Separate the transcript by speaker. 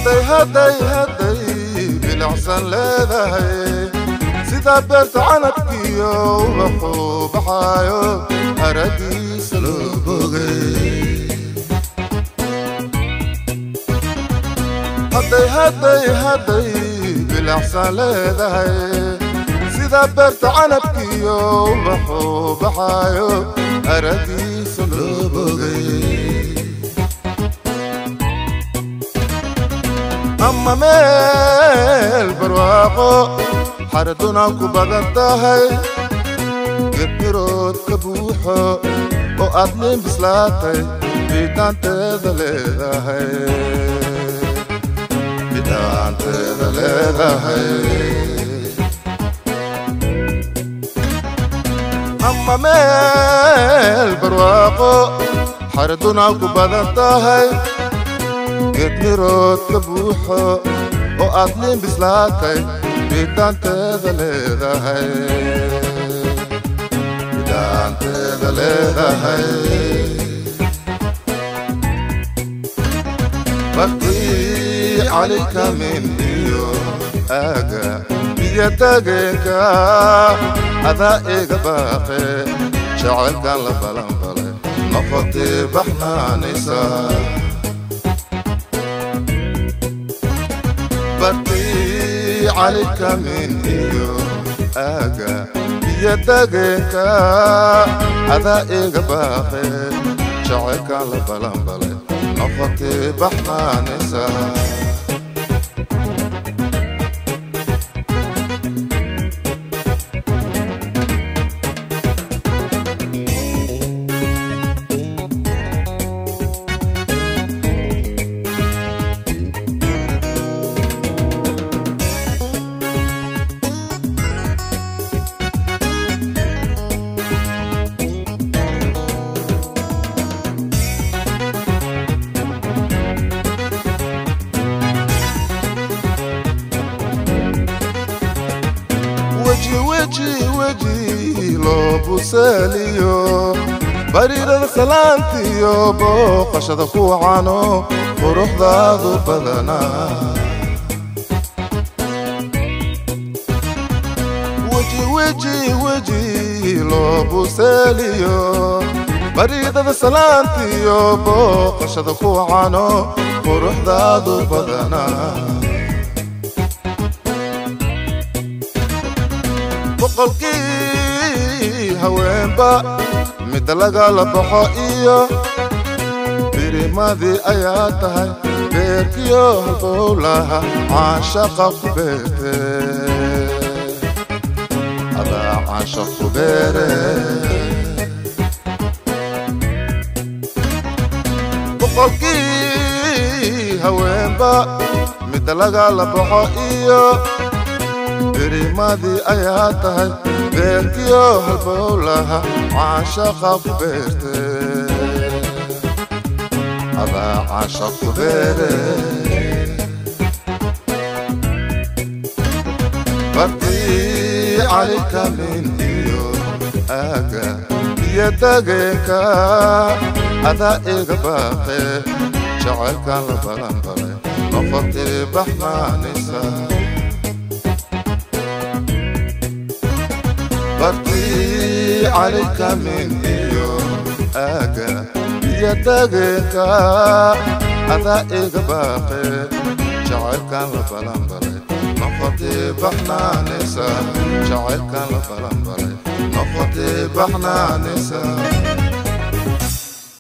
Speaker 1: Hadday hadday hadday bilicsan leedahay sida beerta canabkiyo ubaxuu baxaayo haragiisa loo bogay. Hadday hadday hadday bilicsan leedahay sida beerta canabkiyo ubaxuu baxaayo haragiisa loo bogay. Ama meel barwaaqo xaraduna ku badan tahay geedmirood ka buuxo oo aad nin bislaatay bidhaanteeda leedahay, bidhaanteeda leedahay. Ama meel barwaaqo xaraduna ku badan tahay geedmirood ka buuxo oo aad nin bislaatay bidhaanteeda leedahay, bidhaanteeda leedahay. Bartii calika min iyo aaga biyo tageenka adaa iga baaqe jacaylkan la balanbalay noqotay baxnaanaysa. Bartii calika min iyo aaga biyo tageenka adaa iga baaqe jacaylkan la balanbalay noqotay baxnaanaysa. Weji weji weji loo buseeliyo baridada salaantiyo booqashada ku cano quruxdaadu badanaa. Weji weji weji loo buseeliyo baridada salaantiyo booqashada ku cano quruxdaadu badanaa. Boqolkii haweenba midda lagala baxo iyo birimadii ayaa tahay beerkiyo halbowlaha caashaqa ku beerte, adaa caashaq ku beere. Boqolkii haweenba midda lagala baxo iyo birimadii ayaa tahay beerkiyo halbowlaha caashaqa ku beerte, adaa caashaq ku beere. Bartii calika min iyo aaga biyo tageenka adaa iga baaqe jacaylkan la balanbalay noqotay baxnaanaysa. Bartii calika min iyo aaga biyo tageenka adaa iga baaqe jacaylkan la balanbalay noqotay baxnaanaysa, jacaylkan la balanbalay noqotay baxnaanaysa.